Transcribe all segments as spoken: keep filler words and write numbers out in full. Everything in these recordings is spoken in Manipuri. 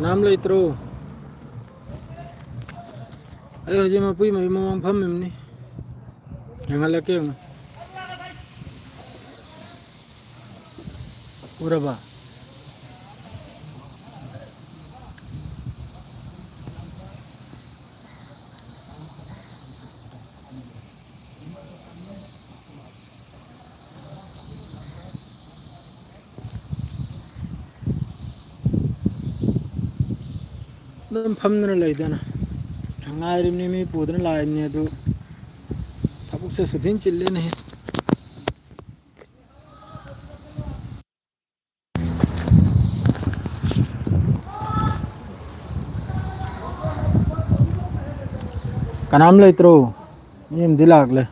ꯀꯅꯥꯝ ꯂꯩꯇ꯭ꯔꯣ? ꯑꯩ ꯍꯧꯖꯤꯛ ꯃꯄꯨꯏ ꯃꯌꯨꯝ ꯃꯃꯥꯡ ꯐꯝꯃꯤꯕꯅꯤ꯫ ꯌꯦꯡꯍꯜꯂꯛꯀꯦ ꯌꯦꯡꯉꯨ꯫ ꯎꯔꯕ? ꯑꯗꯨꯝ ꯐꯝꯗꯅ ꯂꯩꯗꯅ ꯉꯥꯏꯔꯤꯕꯅꯤ, ꯃꯤ ꯄꯨꯗꯅ ꯂꯥꯛꯏꯕꯅꯤ꯫ ꯑꯗꯨ ꯊꯕꯛꯁꯦ ꯁꯨꯊꯤꯟ ꯆꯤꯜꯂꯦꯅꯦꯍꯦ꯫ ꯀꯅꯥꯝ ꯂꯩꯇ꯭ꯔꯣ? ꯃꯤ ꯑꯃꯗꯤ ꯂꯥꯛꯂꯦ꯫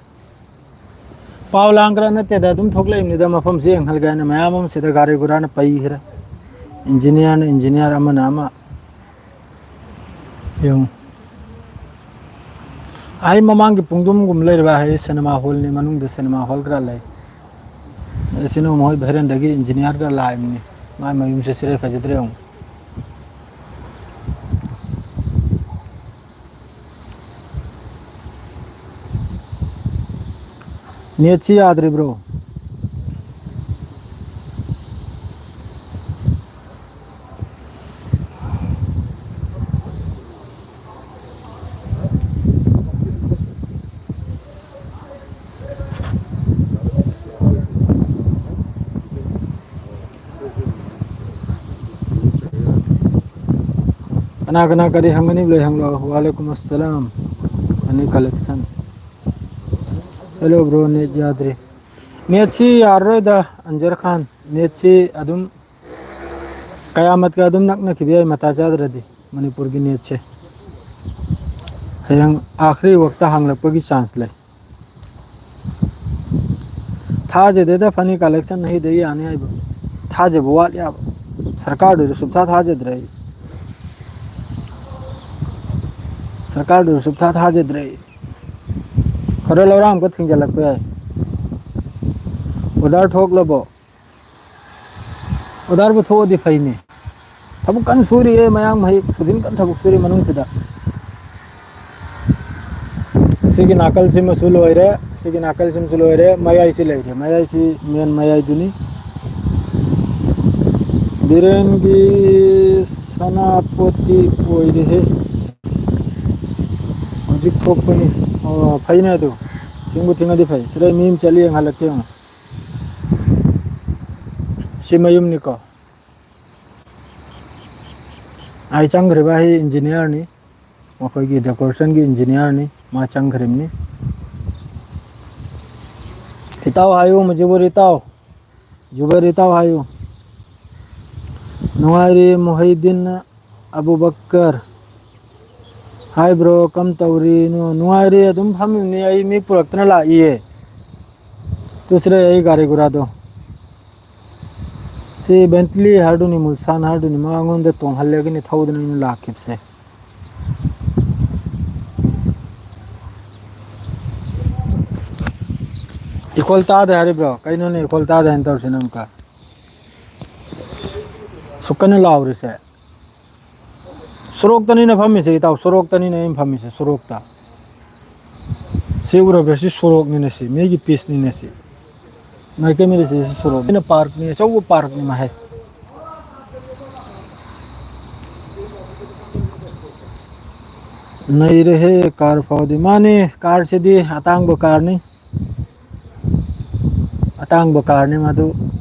ꯄꯥꯎ ꯂꯥꯡ ꯈꯔ ꯅꯠꯇꯦꯗ, ꯑꯗꯨꯝ ꯊꯣꯛꯂꯛꯏꯕꯅꯤꯗ, ꯃꯐꯝꯁꯤ ꯌꯦꯡꯍꯜꯒꯦ ꯍꯥꯏꯅ꯫ ꯃꯌꯥꯝ ꯑꯃ ꯁꯤꯗ ꯒꯥꯔꯤ ꯒꯨꯔꯥꯅ ꯄꯩꯈ꯭ꯔꯦ꯫ ꯏꯟꯖꯤꯅꯤꯌꯥꯔꯅ ꯏꯟꯖꯤꯅꯤꯌꯥꯔ, ꯑꯃꯅ ꯑꯃ꯫ ꯌꯦꯡꯉꯨ꯫ ꯑꯩ ꯃꯃꯥꯡꯒꯤ ꯄꯨꯡꯗꯨꯝꯒꯨꯝ ꯂꯩꯔꯤꯕ ꯍꯥꯏ ꯁꯤꯅꯦꯃꯥ ꯍꯣꯜꯅꯤ, ꯃꯅꯨꯡꯗ ꯁꯤꯅꯦꯃꯥ ꯍꯣꯜ ꯈꯔ ꯂꯩ꯫ ꯑꯁꯤꯅ ꯃꯣꯏ ꯚꯦꯔꯦꯟꯗꯒꯤ ꯏꯟꯖꯤꯅꯤꯌꯥꯔꯒ ꯂꯥꯛꯏꯕꯅꯤ꯫ ꯃꯥꯏ ꯃꯌꯨꯝꯁꯦ ꯁꯤꯔꯦ ꯐꯖꯗ꯭ꯔꯦ ꯌꯦꯡꯉꯨ꯫ ꯅꯦꯠꯁꯤ ꯌꯥꯗ꯭ꯔꯤꯕ꯭ꯔꯣ? ꯀꯅꯥ ꯀꯅꯥ ꯀꯔꯤ ꯍꯪꯒꯅꯤ ꯂꯣꯏ ꯍꯪꯂꯛꯑꯣ꯫ ꯋꯥꯂꯦꯀꯨꯝ ꯑꯁꯂꯥꯝ꯫ ꯑꯅꯤ ꯀꯂꯦꯛꯁꯟ꯫ ꯍꯦꯜꯂꯣ ꯕ꯭ꯔꯣ, ꯅꯦꯠ ꯌꯥꯗ꯭ꯔꯦ꯫ ꯅꯦꯠꯁꯤ ꯌꯥꯔꯔꯣꯏꯗ ꯑꯟꯖꯔ ꯈꯥꯟ꯫ ꯅꯦꯠꯁꯤ ꯑꯗꯨꯝ ꯀꯌꯥꯃꯠꯀ ꯑꯗꯨꯝ ꯅꯛꯅꯈꯤꯕ ꯌꯥꯏ, ꯃꯇꯥ ꯆꯥꯗ꯭ꯔꯗꯤ꯫ ꯃꯅꯤꯄꯨꯔꯒꯤ ꯅꯦꯠꯁꯦ ꯍꯌꯦꯡ ꯑꯥꯈ꯭ꯔꯤ ꯋꯛꯇ ꯍꯥꯡꯂꯛꯄꯒꯤ ꯆꯥꯟꯁ ꯂꯩ꯫ ꯊꯥꯖꯗꯦꯗ ꯐꯅꯤ ꯀꯂꯦꯛꯁꯟ ꯍꯩꯗ ꯌꯥꯅꯤ ꯍꯥꯏꯕ꯫ ꯊꯥꯖꯕ ꯋꯥꯠꯂꯦꯕ꯫ ꯁꯔꯀꯥꯔꯗꯨꯁꯨ ꯁꯨꯞꯊꯥ ꯊꯥꯖꯗ꯭ꯔꯦ ꯑꯩ꯫ ꯁꯔꯀꯥꯔꯗꯨꯁꯨ ꯁꯨꯞꯊꯥ ꯊꯥꯖꯗ꯭ꯔꯦ ꯑꯩ꯫ ꯍꯣꯔꯦꯟ ꯂꯧꯔꯥꯡ ꯑꯃꯨꯛꯀ ꯊꯤꯡꯖꯤꯜꯂꯛꯄ ꯌꯥꯏ꯫ ꯑꯣꯔꯗꯔ ꯊꯣꯛꯂꯕꯣ? ꯑꯣꯔꯗꯔꯕꯨ ꯊꯣꯛꯑꯗꯤ ꯐꯩꯅꯦ꯫ ꯊꯕꯛ ꯀꯟꯅ ꯁꯨꯔꯤꯌꯦ ꯃꯌꯥꯡ ꯃꯍꯩ, ꯁꯨꯗꯤꯟ ꯀꯟꯅ ꯊꯕꯛ ꯁꯨꯔꯤ ꯃꯅꯨꯡꯁꯤꯗ꯫ ꯁꯤꯒꯤ ꯅꯥꯀꯜꯁꯤꯃꯁꯨ ꯂꯣꯏꯔꯦ, ꯁꯤꯒꯤ ꯅꯥꯀꯜꯁꯤꯃꯁꯨ ꯂꯣꯏꯔꯦ, ꯃꯌꯥꯏꯁꯤ ꯂꯩꯔꯦ, ꯃꯌꯥꯏꯁꯤ ꯃꯦꯟ ꯃꯌꯥꯏꯗꯨꯅꯤ꯫ ꯕꯤꯔꯦꯟꯒꯤ ꯁꯅꯥꯄꯣꯠꯇꯤ ꯑꯣꯏꯔꯦꯍꯦ꯫ ꯍꯧꯖꯤꯛ ꯊꯣꯛꯄꯅꯤ꯫ ꯑꯣ, ꯐꯩꯅꯦ ꯑꯗꯨ꯫ ꯊꯤꯡꯕꯨ ꯊꯤꯡꯉꯗꯤ ꯐꯩ꯫ ꯁꯤꯗ ꯃꯤ ꯑꯃ ꯆꯠꯂꯤ, ꯌꯦꯡꯍꯜꯂꯛꯀꯦ ꯌꯦꯡꯉꯣ꯫ ꯁꯤ ꯃꯌꯨꯝꯅꯤꯀꯣ꯫ ꯑꯩ ꯆꯪꯈ꯭ꯔꯤꯕ ꯑꯩ ꯏꯟꯖꯤꯅꯤꯌꯥꯔꯅꯤ, ꯃꯈꯣꯏꯒꯤ ꯗꯦꯀꯣꯔꯦꯁꯟꯒꯤ ꯏꯟꯖꯤꯅꯤꯌꯥꯔꯅꯤ, ꯃꯥ ꯆꯪꯈ꯭ꯔꯤꯕꯅꯤ꯫ ꯏꯇꯥꯎ ꯍꯥꯏꯌꯨ, ꯃꯨꯖꯤꯕꯨꯔ ꯏꯇꯥꯎ, ꯖꯨꯕꯩꯔ ꯏꯇꯥꯎ ꯍꯥꯏꯌꯨ꯫ ꯅꯨꯡꯉꯥꯏꯔꯤ ꯃꯨꯍꯩꯗꯤꯟ ꯑꯕꯨꯕꯀꯔ꯫ ꯍꯥꯏ ꯕ꯭ꯔꯣ, ꯀꯝ ꯇꯧꯔꯤꯅꯣ? ꯅꯨꯡꯉꯥꯏꯔꯤ, ꯑꯗꯨꯝ ꯐꯝꯃꯤꯕꯅꯤ꯫ ꯑꯩ ꯃꯤ ꯄꯨꯔꯛꯇꯅ ꯂꯥꯛꯏꯌꯦ꯫ ꯇꯨ ꯁꯤꯗ ꯑꯩ ꯒꯥꯔꯤ ꯒꯨꯔꯥꯗꯣ꯫ ꯁꯤ ꯕꯦꯟꯇꯂꯤ ꯍꯥꯏꯗꯨꯅꯤ, ꯃꯨꯜꯁꯥꯟ ꯍꯥꯏꯗꯨꯅꯤ, ꯃꯉꯣꯟꯗ ꯇꯣꯡꯍꯜꯂꯒꯅꯤ ꯊꯧꯗꯅ ꯑꯩꯅ ꯂꯥꯛꯈꯤꯕꯁꯦ꯫ ꯏꯀꯣꯜ ꯇꯥꯗꯦ ꯍꯥꯏꯔꯤꯕ꯭ꯔꯣ? ꯀꯩꯅꯣꯅꯦ ꯏꯀꯣꯜ ꯇꯥꯗꯦ ꯍꯥꯏꯅ ꯇꯧꯔꯤꯁꯤꯅ ꯑꯃꯨꯛꯀ? ꯁꯨꯛ ꯀꯟꯅ ꯂꯥꯎꯔꯤꯁꯦ꯫ ꯁꯣꯔꯣꯛꯇꯅꯤꯅ ꯐꯝꯃꯤꯁꯦ ꯏꯇꯥꯎ, ꯁꯣꯔꯣꯛꯇꯅꯤꯅ ꯑꯩꯅ ꯐꯝꯃꯤꯁꯦ, ꯁꯣꯔꯣꯛꯇ꯫ ꯁꯤ ꯎꯔꯕ꯭ꯔꯥ? ꯁꯤ ꯁꯣꯔꯣꯛꯅꯤꯅꯦ, ꯁꯤ ꯃꯤꯒꯤ ꯄꯤꯁꯅꯤꯅꯦ ꯁꯤ꯫ ꯃꯥꯏꯀꯩ ꯃꯤꯗ ꯁꯤ ꯁꯣꯔꯣꯛ꯫ ꯑꯩꯅ ꯄꯥꯔꯛꯅꯤ, ꯑꯆꯧꯕ ꯄꯥꯔꯛꯅꯤ ꯃꯥ ꯍꯥꯏ꯫ ꯅꯩꯔꯦꯍꯦ ꯀꯥꯔ ꯐꯥꯎꯗꯤ꯫ ꯃꯥꯅꯤ, ꯀꯥꯔꯁꯤꯗꯤ ꯑꯇꯥꯡꯕ ꯀꯥꯔꯅꯤ꯫ ꯑꯇꯥꯡꯕ ꯀꯥꯔꯅꯤ ꯃꯗꯨ꯫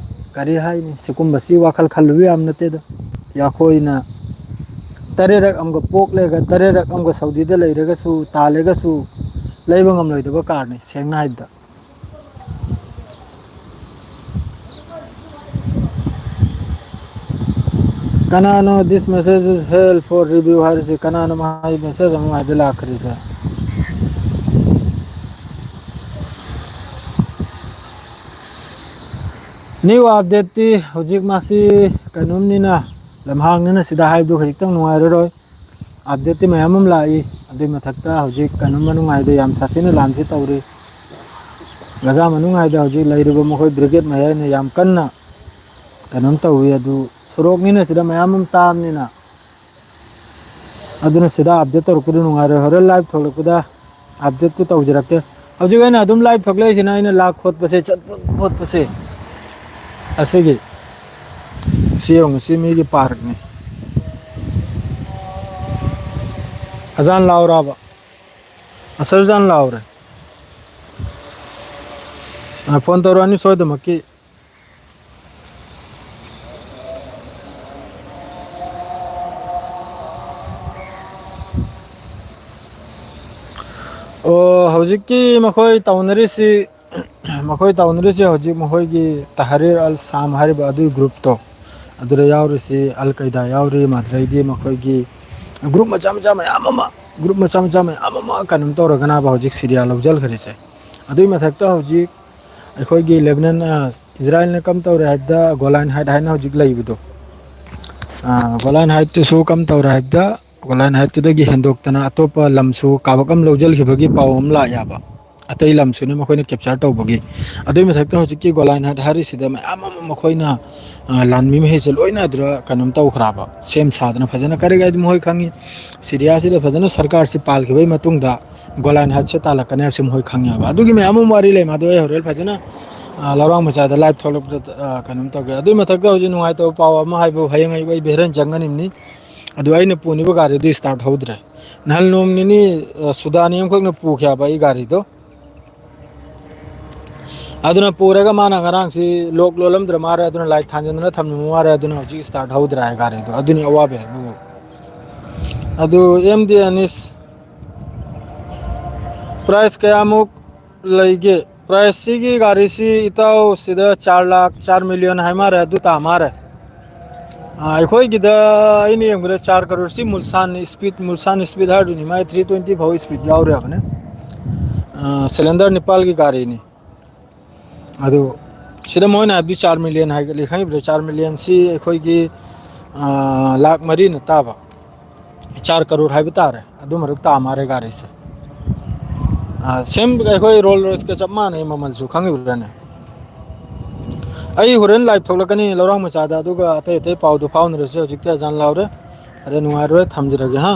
ꯀꯔꯤ ꯍꯥꯏꯅꯤ? ꯁꯤꯒꯨꯝꯕꯁꯤ ꯋꯥꯈꯜ ꯈꯜꯂꯨꯕ ꯌꯥꯝ ꯅꯠꯇꯦꯗ꯫ ꯑꯩꯈꯣꯏꯅ ꯇꯔꯦꯠꯔꯛ ꯑꯃꯒ ꯄꯣꯛꯂꯒ, ꯇꯔꯦꯠꯔꯛ ꯑꯃꯒ ꯁꯥꯎꯗꯤꯗ ꯂꯩꯔꯒꯁꯨ, ꯇꯥꯜꯂꯒꯁꯨ ꯂꯩꯕ ꯉꯝꯂꯣꯏꯗꯕ ꯀꯥꯔꯅꯤ, ꯁꯦꯡꯅ ꯍꯥꯏꯕꯗ꯫ ꯀꯅꯥꯅꯣ "This message is hell for review" ꯍꯥꯏꯔꯤꯁꯦ? ꯀꯅꯥꯅꯣ ꯃꯥꯒꯤ ꯃꯦꯁꯦꯖ ꯑꯃ ꯍꯥꯏꯗ ꯂꯥꯛꯈ꯭ꯔꯤꯁꯦ? ꯅ꯭ꯌꯨ ꯑꯞꯗꯦꯠꯇꯤ ꯍꯧꯖꯤꯛ ꯃꯥꯁꯤ ꯀꯩꯅꯣꯝꯅꯤꯅ, ꯂꯝꯍꯥꯡꯅꯤꯅ ꯁꯤꯗ ꯍꯥꯏꯕꯗꯨ ꯈꯖꯤꯛꯇꯪ ꯅꯨꯡꯉꯥꯏꯔꯔꯣꯏ꯫ ꯑꯞꯗꯦꯠꯇꯤ ꯃꯌꯥꯝ ꯑꯃ ꯂꯥꯛꯏ꯫ ꯑꯗꯨꯏ ꯃꯊꯛꯇ ꯍꯧꯖꯤꯛ ꯀꯩꯅꯣꯝ ꯃꯅꯨꯡ ꯍꯥꯏꯗ ꯌꯥꯝ ꯁꯥꯊꯤꯅ ꯂꯥꯟꯁꯤ ꯇꯧꯔꯤ꯫ ꯒꯖꯥ ꯃꯅꯨꯡ ꯍꯥꯏꯗ ꯍꯧꯖꯤꯛ ꯂꯩꯔꯤꯕ ꯃꯈꯣꯏ ꯕ꯭ꯔꯤꯒꯦꯗ ꯃꯌꯥꯏꯅ ꯌꯥꯝ ꯀꯟꯅ ꯀꯩꯅꯣꯝ ꯇꯧꯏ꯫ ꯑꯗꯨ ꯁꯣꯔꯣꯛꯅꯤꯅ ꯁꯤꯗ ꯃꯌꯥꯝ ꯑꯃ ꯇꯥꯕꯅꯤꯅ꯫ ꯑꯗꯨꯅ ꯁꯤꯗ update ꯇꯧꯔꯛꯄꯗꯨ ꯅꯨꯡꯉꯥꯏꯔꯣꯏ꯫ ꯍꯣꯔꯦꯟ live ꯊꯣꯛꯂꯛꯄꯗ update ꯇꯨ ꯇꯧꯖꯔꯛꯀꯦ꯫ ꯍꯧꯖꯤꯛ ꯑꯩꯅ ꯑꯗꯨꯝ live ꯊꯣꯛꯂꯛꯏꯁꯤꯅ ꯑꯩꯅ ꯂꯥꯛ ꯈꯣꯠꯄꯁꯦ, ꯆꯠꯄ ꯈꯣꯠꯄꯁꯦ꯫ ꯑꯁꯤꯒꯤ ꯁꯤ ꯌꯦꯡꯉꯨ, ꯁꯤ ꯃꯤꯒꯤ park ꯅꯤ꯫ ꯑꯖꯥꯟ ꯂꯥꯎꯔꯕ? ꯑꯁꯔꯖꯥꯟ ꯂꯥꯎꯔꯦ꯫ ꯑ, phone ꯇꯧꯔꯛꯑꯅꯤ ꯁꯣꯏꯗꯃꯛꯀꯤ꯫ ꯑꯣ, ꯍꯧꯖꯤꯛꯀꯤ ꯃꯈꯣꯏ ꯇꯧꯅꯔꯤꯁꯤ, ꯃꯈꯣꯏ ꯇꯧꯅꯔꯤꯁꯤ ꯍꯧꯖꯤꯛ ꯃꯈꯣꯏꯒꯤ ꯇꯍꯔꯤꯔ ꯑꯜ ꯁꯥꯝ ꯍꯥꯏꯔꯤꯕ ꯑꯗꯨꯒꯤ group ꯇꯣ, ꯑꯗꯨꯗ ꯌꯥꯎꯔꯤꯁꯤ ꯑꯜ ꯀꯩꯗꯥ ꯌꯥꯎꯔꯤ, ꯃꯗ꯭ꯔꯩꯗꯤ ꯃꯈꯣꯏꯒꯤ group ꯃꯆꯥ ꯃꯆꯥ ꯃꯌꯥꯝ ꯑꯃ, group ꯃꯆꯥ ꯃꯆꯥ ꯃꯌꯥꯝ ꯑꯃ ꯀꯩꯅꯣꯝ ꯇꯧꯔꯒꯅꯕ ꯍꯧꯖꯤꯛ ꯁꯤꯔꯤꯌꯥ ꯂꯧꯁꯤꯟꯈ꯭ꯔꯤꯁꯦ꯫ ꯑꯗꯨꯒꯤ ꯃꯊꯛꯇ ꯍꯧꯖꯤꯛ ꯑꯩꯈꯣꯏꯒꯤ ꯂꯦꯕꯅꯟ, ꯑ, ꯏꯖꯔꯥꯏꯜꯅ ꯀꯝ ꯇꯧꯔꯦ ꯍꯥꯏꯕꯗ ꯒꯣꯂꯥꯟ ꯍꯥꯏꯠ ꯍꯥꯏꯅ ꯍꯧꯖꯤꯛ ꯂꯩꯕꯗꯣ, ꯑ, ꯒꯣꯂꯥꯟ ꯍꯥꯏꯠꯇꯨꯁꯨ ꯀꯝ ꯇꯧꯔꯦ ꯍꯥꯏꯕꯗ ꯒꯣꯂꯥꯟ ꯍꯥꯏꯠꯇꯨꯗꯒꯤ ꯍꯦꯟꯗꯣꯛꯇꯅ ꯑꯇꯣꯞꯄ ꯂꯝꯁꯨ ꯀꯥꯕꯛ ꯑꯃ ꯂꯧꯁꯤꯟꯈꯤꯕꯒꯤ ꯄꯥꯎ ꯑꯃ ꯂꯥꯛꯑꯦꯕ꯫ ꯑꯇꯩ ꯂꯝꯁꯨꯅ ꯃꯈꯣꯏꯅ capture ꯇꯧꯕꯒꯤ꯫ ꯑꯗꯨꯒꯤ ꯃꯊꯛꯇ ꯍꯧꯖꯤꯛꯀꯤ ꯒꯣꯂꯥꯟ ꯍꯥꯏꯠ ꯍꯥꯏꯔꯤꯁꯤꯗ ꯃꯌꯥꯝ ꯑꯃ ꯃꯈꯣꯏꯅ, ꯑ, ꯂꯥꯟꯃꯤ ꯃꯈꯩꯁꯦ ꯂꯣꯏꯅ ꯑꯗꯨꯗ ꯀꯩꯅꯣꯝ ꯇꯧꯈ꯭ꯔꯕ, ꯁꯦꯝ ꯁꯥꯗꯅ ꯐꯖꯅ꯫ ꯀꯔꯤꯒꯤꯅꯣ ꯍꯥꯏꯗꯤ ꯃꯈꯣꯏ ꯈꯪꯉꯤ ꯁꯤꯔꯤꯌꯥꯁꯤꯗ ꯐꯖꯅ ꯁꯔꯀꯥꯔꯁꯤ ꯄꯥꯜꯈꯤꯕꯒꯤ ꯃꯇꯨꯡꯗ ꯒꯣꯂꯥꯟ ꯍꯥꯏꯠꯁꯦ ꯇꯥꯜꯂꯛꯀꯅꯤ ꯍꯥꯏꯕꯁꯤ ꯃꯈꯣꯏ ꯈꯪꯉꯦꯕ꯫ ꯑꯗꯨꯒꯤ ꯃꯌꯥꯝ ꯑꯃ ꯋꯥꯔꯤ ꯂꯩ, ꯃꯗꯨ ꯑꯩ ꯍꯣꯔꯦꯟ ꯐꯖꯅ, ꯑ, ꯂꯧꯔꯥꯡ ꯃꯆꯥꯗ live ꯊꯣꯛꯂꯛꯄꯗ, ꯑ, ꯀꯩꯅꯣꯝ ꯇꯧꯒꯦ꯫ ꯑꯗꯨꯒꯤ ꯃꯊꯛꯇ ꯍꯧꯖꯤꯛ ꯅꯨꯡꯉꯥꯏꯇꯕ ꯄꯥꯎ ꯑꯃ ꯍꯥꯏꯕ, ꯍꯌꯦꯡ ꯑꯌꯨꯛ ꯑꯩ ꯕꯦꯍꯔꯦꯟ ꯆꯪꯒꯅꯤꯕꯅꯤ꯫ ꯑꯗꯨ ꯑꯩꯅ ꯄꯨꯅꯤꯕ ꯒꯥꯔꯤꯗꯨ start ꯍꯧꯗ꯭ꯔꯦ꯫ ꯅꯍꯥꯟ ꯅꯣꯡ ꯅꯤꯅꯤ, ꯑ, ꯁꯨꯗꯥꯅꯤ ꯑꯃꯈꯛꯅ ꯄꯨꯈꯤ ꯍꯥꯏꯕ ꯑꯩ ꯒꯥꯔꯤꯗꯣ꯫ ꯑꯗꯨꯅ ꯄꯨꯔꯒ ꯃꯥꯅ ꯉꯔꯥꯡꯁꯤ lock ꯂꯣꯜꯂꯝꯗ꯭ꯔ ꯃꯥꯜꯂꯦ, ꯑꯗꯨꯅ light ꯊꯥꯟꯖꯟꯗꯅ ꯊꯝꯂꯝꯕ ꯃꯥꯜꯂꯦ, ꯑꯗꯨꯅ ꯍꯧꯖꯤꯛ start ꯍꯧꯗ꯭ꯔꯦ ꯍꯥꯏ ꯒꯥꯔꯤꯗꯣ꯫ ꯑꯗꯨꯅꯤ ꯑꯋꯥꯕ ꯍꯥꯏꯕꯨ꯫ ꯑꯗꯨ ꯑꯦꯝ ꯗꯤ ꯑꯅꯤꯁ, price ꯀꯌꯥꯃꯨꯛ ꯂꯩꯒꯦ? Price ꯁꯤꯒꯤ ꯒꯥꯔꯤꯁꯤ ꯏꯇꯥꯎ ꯁꯤꯗ ꯆꯥꯔ ꯂꯥꯈ, ꯆꯥꯔ ꯃꯤꯂꯤꯌꯟ ꯍꯥꯏ ꯃꯥꯜꯂꯦ, ꯑꯗꯨ ꯇꯥ ꯃꯥꯜꯂꯦ꯫ ꯑ, ꯑꯩꯈꯣꯏꯒꯤꯗ ꯑꯩꯅ ꯌꯦꯡꯕꯗ ꯆꯥꯔ ꯀꯔꯣꯔꯁꯤ ꯃꯨꯜꯁꯥꯟ speed, ꯃꯨꯜꯁꯥꯟ speed ꯍꯥꯏꯗꯨꯅꯤ, ꯃꯥꯏ three twenty ꯐꯥꯎ speed ꯌꯥꯎꯔꯦ ꯍꯥꯏꯕꯅꯦ꯫ ꯑ, cylinder ꯅꯤꯄꯥꯜꯒꯤ ꯒꯥꯔꯤꯅꯤ꯫ ꯑꯗꯨ ꯁꯤꯗ ꯃꯣꯏꯅ ꯍꯥꯏꯕꯗꯤ ꯆꯥꯔ ꯃꯤꯂꯤꯌꯟ ꯍꯥꯏꯒꯠꯂꯤ꯫ ꯈꯪꯉꯤꯕ꯭ꯔꯥ? ꯆꯥꯔ ꯃꯤꯂꯤꯌꯟꯁꯤ ꯑꯩꯈꯣꯏꯒꯤ, ꯑ, ꯂꯥꯈ ꯃꯔꯤꯅ ꯇꯥꯕ, ꯆꯥꯔ ꯀꯔꯣꯔ ꯍꯥꯏꯕ ꯇꯥꯔꯦ, ꯑꯗꯨ ꯃꯔꯨꯛ ꯇꯥ ꯃꯥꯜꯂꯦ ꯒꯥꯔꯤꯁꯦ꯫ ꯑ, same ꯑꯩꯈꯣꯏ ꯔꯣꯜ ꯔꯣꯏꯁꯀ ꯆꯞ ꯃꯥꯟꯅꯩ ꯃꯃꯜꯁꯨ, ꯈꯪꯉꯤꯕ꯭ꯔꯥꯅꯦ? ꯑꯩ ꯍꯣꯔꯦꯟ live ꯊꯣꯛꯂꯛꯀꯅꯤ ꯂꯧꯔꯥꯡ ꯃꯆꯥꯗ, ꯑꯗꯨꯒ ꯑꯇꯩ ꯑꯇꯩ ꯄꯥꯎꯗꯨ ꯐꯥꯎꯅꯔꯁꯤ꯫ ꯍꯧꯖꯤꯛꯇꯤ ꯑꯖꯥꯟ ꯂꯥꯎꯔꯦ꯫ ꯑꯔꯦ, ꯅꯨꯡꯉꯥꯏꯔꯣꯏ, ꯊꯝꯖꯔꯒꯦ, ꯍꯥ?